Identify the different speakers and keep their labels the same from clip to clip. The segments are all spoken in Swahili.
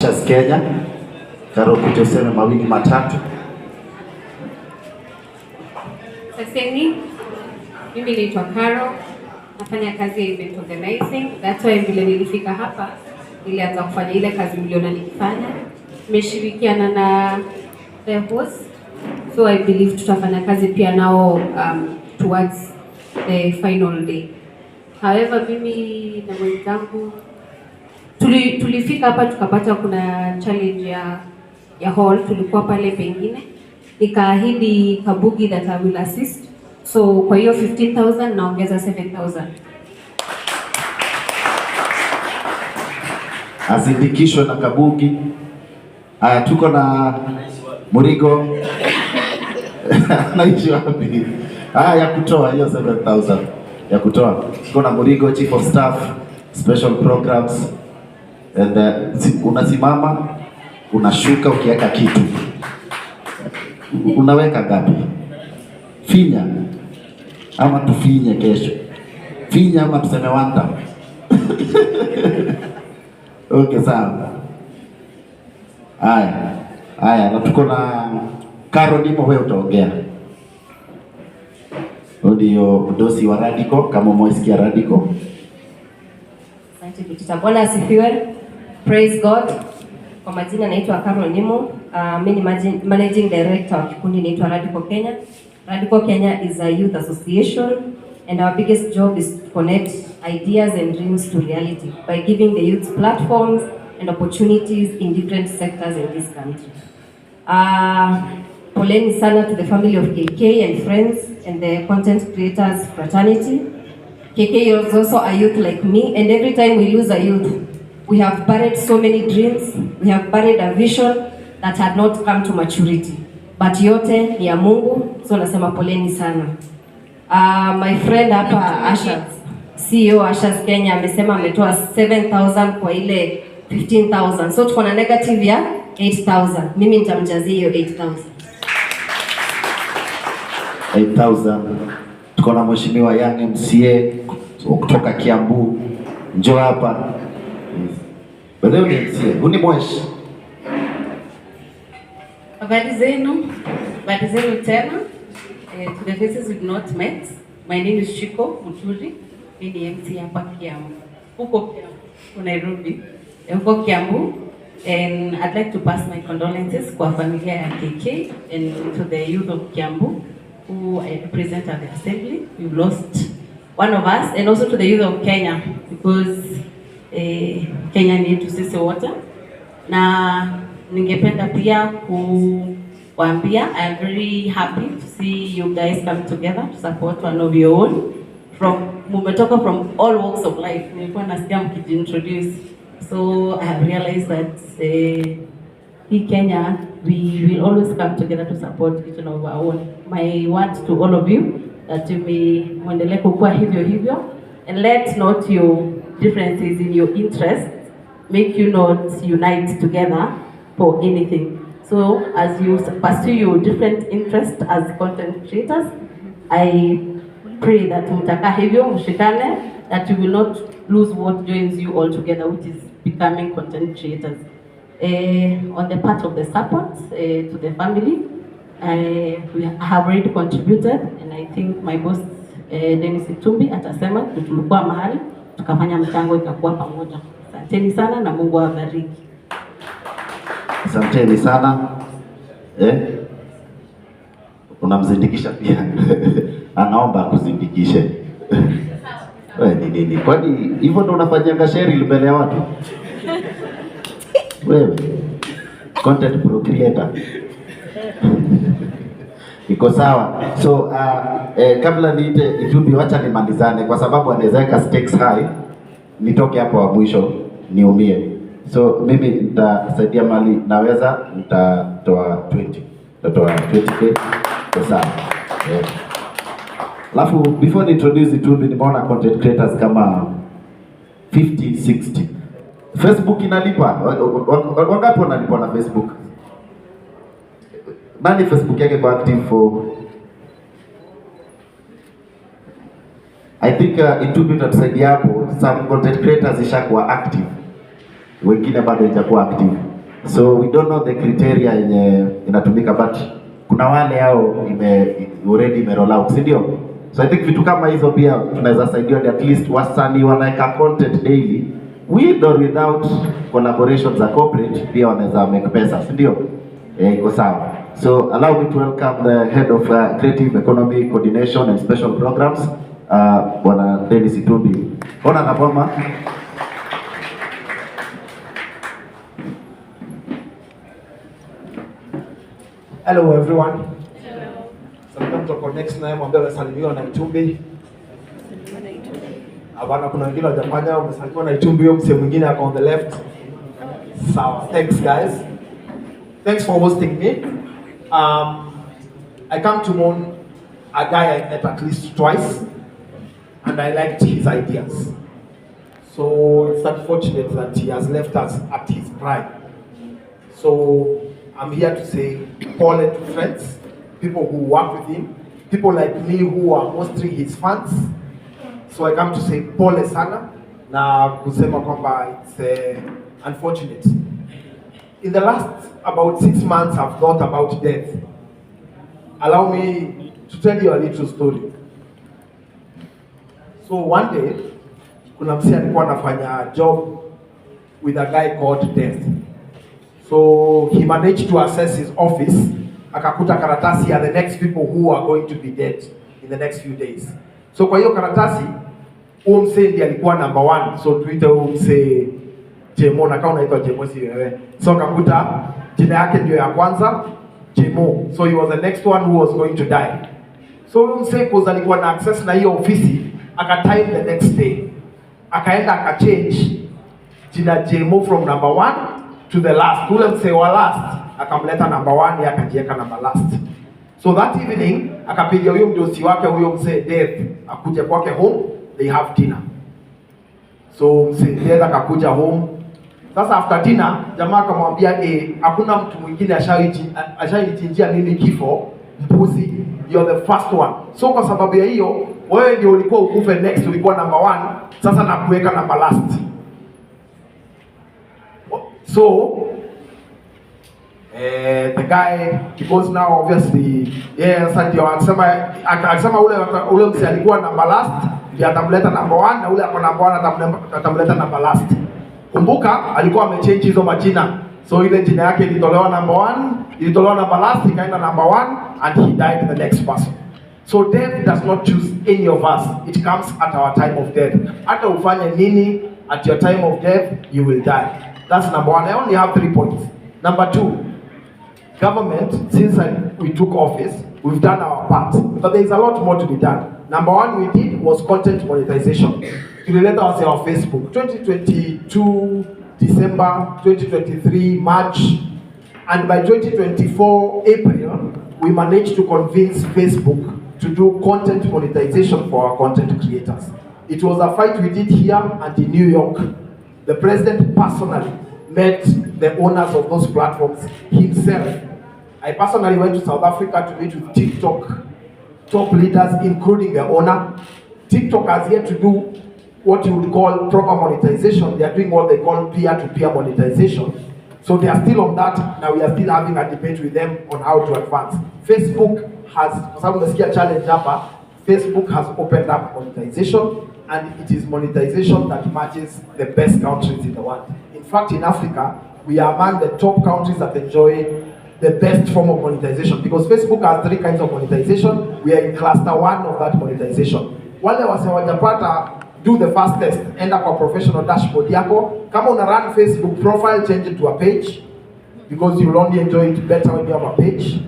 Speaker 1: Ushers Kenya. Karo, kuja useme mawili matatu.
Speaker 2: Saseni, mimi naitwa Caro, nafanya kazi ya event organizing. That's why vile nilifika hapa nilianza kufanya ile kazi mliona nikifanya. Nimeshirikiana na the host, so I believe tutafanya kazi pia nao towards the final day. However, mimi na mwenzangu tulifika hapa tukapata kuna challenge ya hall, tulikuwa pale pengine, nikaahidi Kabugi that I will assist, so kwa hiyo 15,000 naongeza 7,000.
Speaker 1: Azindikishwe na Kabugi. Haya, tuko na Murigo. Anaishi wapi? Haya, ya kutoa hiyo 7000 ya kutoa. Tuko na Murigo, Chief of Staff, Special Programs and unasimama unashuka ukiweka kitu. Unaweka ngapi? Finya ama tufinye kesho? Finya ama tuseme one time? Okay, sawa. Haya, haya, na tuko na Caro Nimo, wewe utaongea. Huyu ndio mdosi wa Radical, kama umesikia Radical.
Speaker 3: Asante Butita. Bwana asifiwe. Praise God. Kwa majina naitwa Carol Nimo. Mimi ni managing director wa kikundi inaitwa Radical Kenya. Radical Kenya is a youth association and our biggest job is to connect ideas and dreams to reality by giving the youth platforms and opportunities in different sectors in this country. Poleni sana to the family of KK and friends and the content creators fraternity. KK is also a youth like me, and every time we lose a youth, we have buried so many dreams, we have buried a vision that had not come to maturity. But yote ni ya Mungu, so nasema poleni sana. My friend hapa Ushers, CEO Ushers Kenya amesema ametoa 7000 kwa ile 15,000. So tuko na negative ya 8000. Mimi nitamjazia hiyo 8000.
Speaker 1: 8000. Tuko na mheshimiwa Young MCA kutoka Kiambu, njoo hapa. By the way, ni MCA, huyu ni mweshi.
Speaker 4: Habari zenu, habari zenu tena. To the faces we've not met, my name is Shiko Muturi. Mimi ni MC hapa Kiambu. Huko Kiambu, huko Nairobi. Huko Kiambu. And I'd like to pass my condolences kwa familia ya KK and to the youth of Kiambu who I represent at the assembly. We've lost one of us, and also to the youth of Kenya because Kenya ni yetu sisi wote, na ningependa pia kuwaambia I am very happy to see you guys come together to support one of your own from mumetoka from all walks of life. Nilikuwa nasikia mkijiintroduce, so I have realized that hii Kenya we will always come together to support each one of our own. My word to all of you that you may muendelee kukua hivyo hivyo and let not your differences in your interests make you not unite together for anything. So as you pursue your different interests as content creators, I pray that mtakaa hivyo mshikane, that you will not lose what joins you all together, which is becoming content creators. On the part of the support to the family, we have already contributed, and I think my boss Dennis Itumbi atasema tulikuwa mahali tukafanya mchango ikakuwa pamoja. Asanteni sana na Mungu awabariki.
Speaker 1: Asanteni sana. Unamzindikisha pia. Anaomba akuzindikishe. Wewe ni nini? Kwani hivyo ndo unafanyanga Cheryl mbele ya watu? Wewe content pro creator. Iko sawa. So kabla niite Itumbi, wacha nimalizane kwa sababu anaweza weka stakes high, nitoke hapo wa mwisho niumie. So mimi nitasaidia mali naweza, nitatoa 20. Nitatoa 20K. Iko sawa. Yeah. Alafu before ni introduce Itumbi, nimeona content creators kama 50, 60. Facebook inalipa. Wangapi wanalipwa na Facebook? Nani Facebook yake kwa active for I think Itumbi itatusaidia hapo. Some content creators ishakuwa active, wengine bado haijakuwa active. So we don't know the criteria yenye inatumika, but kuna wale hao ime already ime roll out, si ndio? So I think vitu kama hizo pia tunaweza saidiwa, at least wasanii wanaweka content daily with or without collaborations za corporate, pia wanaweza make pesa, si ndio? Eh, iko sawa. So allow me to welcome the head of Creative Economy Coordination and Special Programs, Bwana Dennis Itumbi. Ona na boma.
Speaker 5: Hello everyone. Salimia mtu ako next naye mwambie amesalimiwa na Itumbi. Hapana, kuna wengine hawajafanya, umesalimiwa na Itumbi, huyo msee mwingine ako on the left. Sawa. Thanks guys. Thanks for hosting me. I come to mourn a guy I met at least twice, and I liked his ideas. So it's unfortunate that he has left us at his prime. So I'm here to say pole to friends, people who work with him, people like me who are mostly his fans. So I come to say pole sana na kusema kwamba it's unfortunate. In the last about 6 months I've thought about death. Allow me to tell you a little story. So one day kuna msee alikuwa anafanya job with a guy called Death. So he managed to access his office, akakuta karatasi ya the next people who are going to be dead in the next few days. So kwa hiyo karatasi huo msee ndiye alikuwa number one. So tuite huo msee Jemo, na kama unaitwa Jemo si wewe. So akakuta jina yake ndio ya kwanza Jemo. So he was the next one who was going to die. So huyo msee, cause alikuwa na access na hiyo ofisi, akatime the next day. Akaenda akachange jina Jemo from number one to the last. Ule msee wa last akamleta number one, yeye akajiweka number last. So that evening akapiga huyo mdosi wake, huyo msee Death, akuje kwake home, they have dinner. So msee Death akakuja home. Sasa after dinner jamaa akamwambia, "Eh, hakuna mtu mwingine ashainichinjia mimi kifo mbuzi, you're the first one. So kwa sababu ya hiyo, wewe ndio ulikuwa ukufe next, ulikuwa number one, sasa nakuweka number last." So the guy, because now obviously yeah, sasa ndio alisema ule msee alikuwa number last ndio atamleta number one, na ule ako number one atamleta number last. Kumbuka alikuwa amechange hizo majina, so ile jina yake ilitolewa number one, ilitolewa number last ikaenda number one, and he died the next person. So death does not choose any of us. It comes at our time of death. Hata ufanye nini, at your time of death you will die. That's number one. I only have three points. Number two, government, since we took office, we've done our part, but there is a lot more to be done. Number one we did was content monetization. Tulileta wase wa Facebook 2022 December, 2023 March, and by 2024 April, we managed to convince Facebook to do content monetization for our content creators. It was a fight we did here and in New York. The president personally met the owners of those platforms himself. I personally went to South Africa to meet with TikTok top leaders, including the owner. TikTok has yet to do what you would call proper monetization. They are doing what they call peer-to-peer monetization. So they are still on that. Now we are still having a debate with them on how to advance. Facebook has, kwa sababu umesikia challenge hapa, Facebook has opened up monetization, and it is monetization that matches the best countries in the world. In fact, in Africa, we are among the top countries that enjoy the best form of monetization, because Facebook has three kinds of monetization. We are in cluster one of that monetization. Wale wase hawajapata, do the first test. Enda kwa professional dashboard yako. Kama una run Facebook profile, change it to a page, because you'll only enjoy it better when you have a page.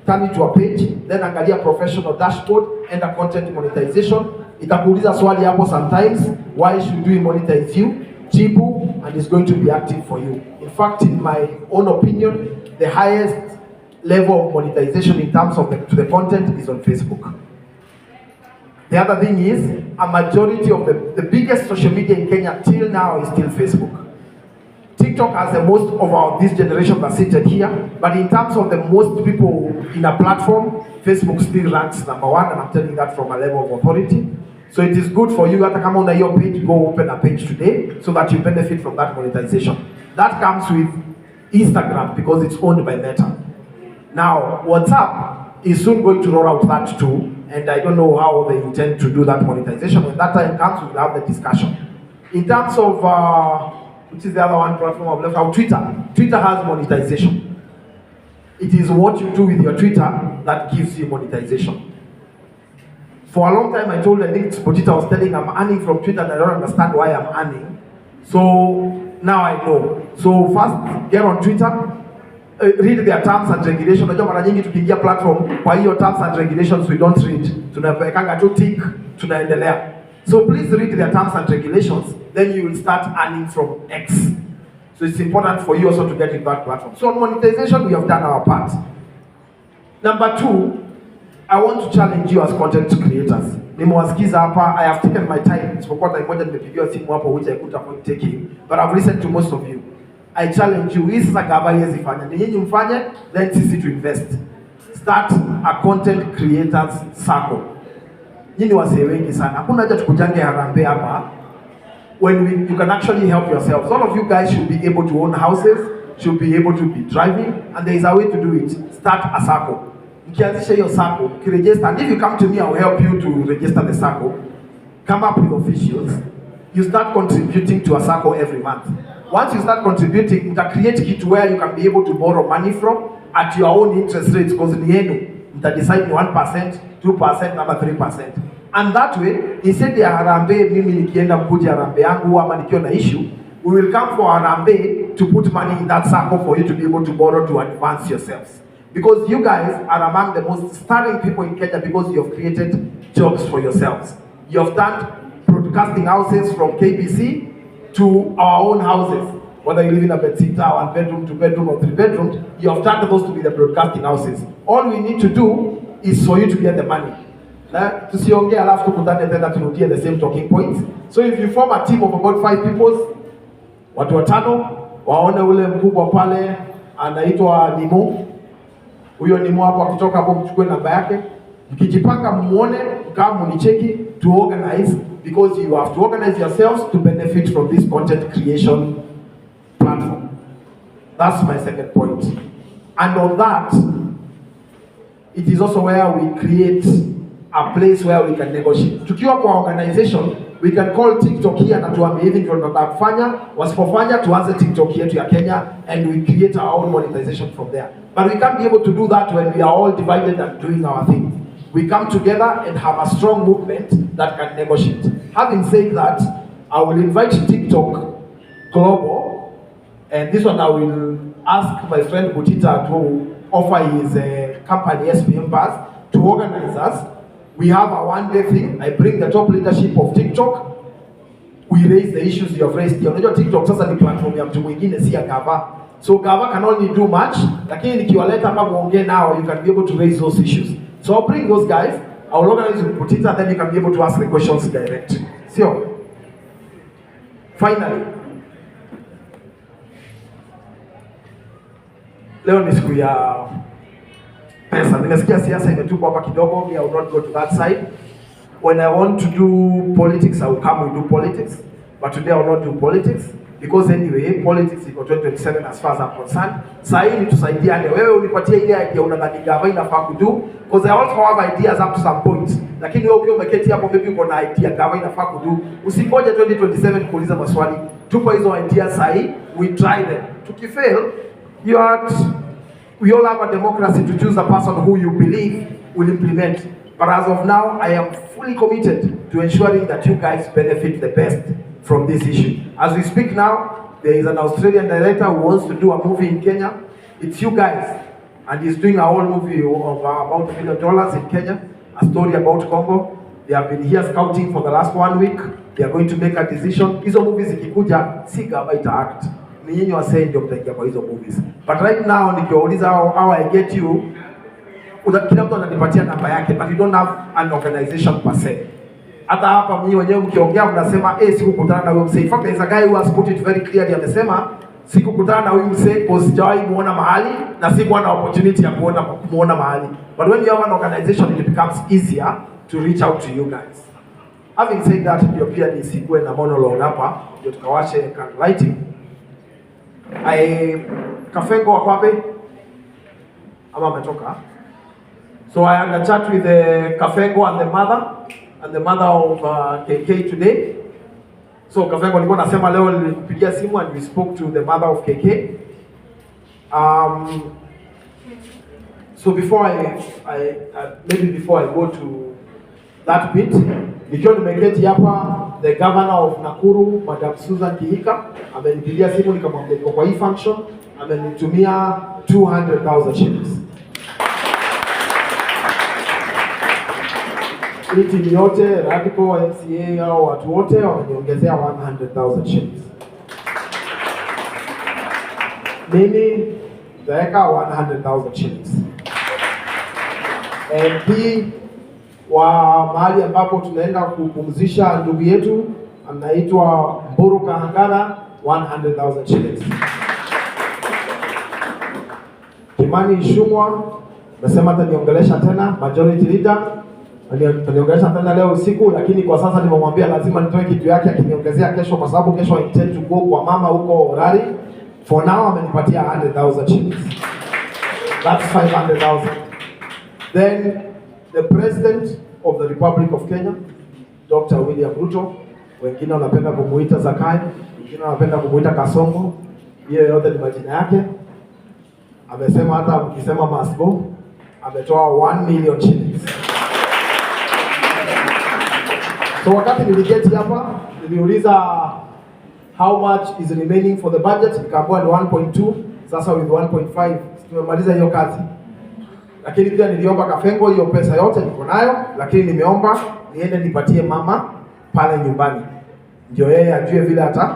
Speaker 5: Turn it to a page, then angalia professional dashboard, enda content monetization. Itakuuliza swali hapo sometimes, "Why should we monetize you?" Jibu, and it's going to be active for you. In fact, in my own opinion, the highest level of monetization in terms of to the content is on Facebook. The other thing is, a majority of the biggest social media in Kenya till now is still Facebook. TikTok has the most of our this generation that's seated here, but in terms of the most people in a platform, Facebook still ranks number one, and I'm telling you that from a level of authority. So it is good for you, hata kama una hiyo page, go open a page today so that you benefit from that monetization. That comes with Instagram because it's owned by Meta. Now, WhatsApp is soon going to roll out that too, and I don't know how they intend to do that monetization. When that time comes, we'll have the discussion. In terms of, which is the other one platform I've left out, Twitter. Twitter has monetization. It is what you do with your Twitter that gives you monetization. For a long time, I told, I think Butita was telling, I'm earning from Twitter and I don't understand why I'm earning. So now I know. So first, get on Twitter, read their terms and regulations. Unajua mara nyingi tukiingia platform, kwa hiyo terms and regulations we don't read. Tunawekanga tu tick, tunaendelea. So please read their terms and regulations, then you will start earning from X. So it's important for you also to get in that platform. So on monetization, we have done our part. Number two, I want to challenge you as content creators. Nimewasikiza hapa, I have taken my time. Isipokuwa time moja nimepigiwa simu hapo which I couldn't avoid taking, but I've listened to most of you. I challenge you, hii sasa gava haiwezi fanya. Ni nyinyi mfanye, then sisi to invest. Start a content creators circle. Nyinyi wasee wengi sana. Hakuna haja tukujange harambee hapa. When you can actually help yourselves. All of you guys should be able to own houses, should be able to be driving, and there is a way to do it. Start a circle. Mkianzisha hiyo sacco, mkiregister, and if you come to me, I will help you to register the sacco. Come up with officials. You start contributing to a sacco every month. Once you start contributing, mta create kitu where you can be able to borrow money from at your own interest rates, because ni yenu. Mta decide ni 1%, 2%, ama 3%. And that way, instead ya harambee, mimi nikienda mkuje harambee yangu ama nikiwa na issue, we will come for harambee to put money in that sacco for you to be able to borrow to advance yourselves. Because you guys are among the most starring people in Kenya because you have created jobs for yourselves. You have turned broadcasting houses from KBC to our own houses. Whether you live in a bedsitter, 1 bedroom, 2 bedroom, or 3 bedrooms, you have turned those to be the broadcasting houses. All we need to do is for you to get the money. Na tusiongee alafu tukutane tena turudie the same talking points. So if you form a team of about 5 people, watu watano, waone ule mkubwa pale anaitwa Nimo. Huyo Nimo hapo akitoka hapo mchukue namba yake. Mkijipanga muone, kama municheki to organize, because you have to organize yourselves to benefit from this content creation platform. That's my second point. And on that, it is also where we create a place where we can negotiate. Tukiwa kwa organization, we can call TikTok here na tuambie hivi ndio tunataka kufanya, wasipofanya tuanze TikTok yetu ya Kenya and we create our own monetization from there. But we can't be able to do that when we are all divided and doing our thing. We come together and have a strong movement that can negotiate. Having said that, I will invite TikTok Global, and this one I will ask my friend Butita to offer his company SPM Buzz to organize us. We have a one-day thing. I bring the top leadership of TikTok. We raise the issues you have raised here. Unajua TikTok sasa ni platform ya mtu mwingine, si ya gava. So gava can only do much, lakini nikiwaleta hapa muongee nao, you can be able to raise those issues. So I'll bring those guys, I'll organize with Butita, then you can be able to ask the questions direct. So, finally, leo ni siku ya pesa. Nimesikia siasa imetupwa hapa kidogo. Me, I will not go to that side. When I want to do politics, I will come and do politics. But today I will not do politics because anyway, politics iko 2027 as far as I'm concerned. Saa hii ni tusaidiane. Wewe unipatie ile idea unadhani gava inafaa kudo, because I also have ideas up to some point. Lakini wewe ukiwa umeketi hapo maybe uko na idea gava inafaa kudo. Usingoje 2027 kuuliza maswali. Tupa hizo ideas saa hii, we try them. Tukifail, you are we all have a democracy to choose a person who you believe will implement. But as of now, I am fully committed to ensuring that you guys benefit the best from this issue. As we speak now, there is an Australian director who wants to do a movie in Kenya. It's you guys. And he's doing a whole movie of about $1 million in Kenya, a story about Congo. They have been here scouting for the last 1 week. They are going to make a decision. Hizo movies zikikuja, si gava ita act. Ni nyinyi wasee ndio mtaingia kwa hizo movies. But right now nikiwauliza how I get you, kila mtu ananipatia namba yake, but you don't have an organization per se. Hata hapa mimi wenyewe mkiongea mnasema sikukutana na huyo msee. In fact there is a guy who has put it very clearly, amesema sikukutana na huyu msee because sijawahi muona mahali na sikuwa na opportunity ya kumuona mahali. But when you have an organization it becomes easier to reach out to you guys. Having said that, ndio pia nisikuwe na monologue hapa, ndio tukawashe candle lighting. I Kafengo wako wapi? Ama ametoka? So I had a chat with the Kafengo and the mother of KK today. So Kafengo alikuwa nasema leo nilikupigia simu and we spoke to the mother of KK. So before I maybe before I go to that bit, nikiwa nimeketi hapa, the governor of Nakuru, Madam Susan Kihika, amenipigia simu nikamwambia niko kwa hii function, amenitumia 200,000 shillings. Hii timu yote Radical, MCA au watu wote wameniongezea 100,000 shillings. Mimi nitaweka 100,000 shillings. MP wa mahali ambapo tunaenda kupumzisha ndugu yetu anaitwa Mburu Kahangara, 100,000 shillings. Kimani Ichung'wah amesema ataniongelesha tena, majority leader ataniongelesha tena leo usiku, lakini kwa sasa nimemwambia lazima nitoe kitu yake akiniongezea kesho, kwa sababu kesho I intend to go kwa mama huko Orari. For now amenipatia 100,000 shillings. That's 500,000. Then the President of the Republic of Kenya, Dr. William Ruto, wengine wanapenda kumuita Zakayo, wengine wanapenda kumuita Kasongo, hiyo yote ni majina yake. Amesema hata mkisema must go, ametoa 1 million shillings. So wakati niliketi hapa niliuliza how much is remaining for the budget, nikaambiwa ni 1.2. Sasa with 1.5 tumemaliza hiyo kazi, lakini pia niliomba Kafengo hiyo pesa yote niko nayo, lakini nimeomba niende nipatie mama pale nyumbani, ndio yeye ajue vile ata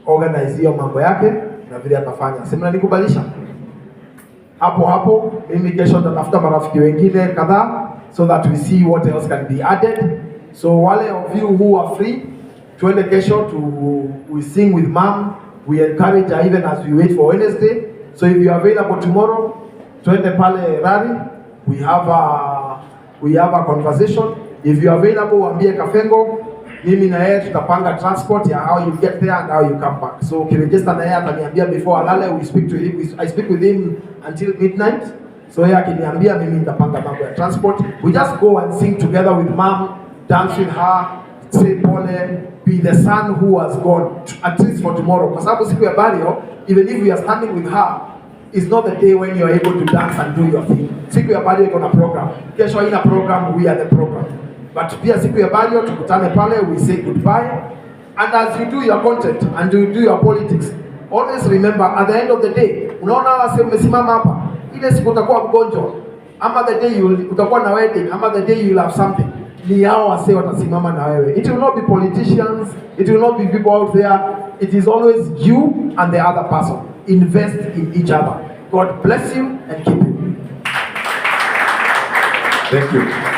Speaker 5: organize hiyo mambo yake na vile atafanya. Si mnanikubalisha hapo hapo? Mimi kesho nitatafuta marafiki wengine kadhaa so that we see what else can be added. So wale of you who are free, tuende kesho to we sing with mom, we encourage her even as we wait for Wednesday. So if you are available tomorrow, tuende pale Rari, we have a conversation. If you are available, waambie Kafengo, mimi na yeye tutapanga transport ya how you get there and how you come back. So ukiregister na yeye ataniambia before alale, we speak to him, I speak with him until midnight. So yeye akiniambia mimi nitapanga mambo ya transport. We just go and sing together with mom, dance with her, say pole, be the son who has gone, at least for tomorrow. Kwa sababu siku ya burial, even if we are standing with her, it's not the day when you are able to dance and do your thing. Siku ya burial iko na program. Kesho haina program, we are the program. But pia siku ya burial tukutane pale, we say goodbye. And as you do your content and you do your politics, always remember at the end of the day, unaona wase umesimama hapa, ile siku utakuwa mgonjwa, ama the day you utakuwa na wedding, ama the day you will have something, ni hao wase watasimama na wewe. It will not be politicians, it will not be people out there. It is always you and the other person. Invest in each other. God bless you and keep you.
Speaker 1: Thank you.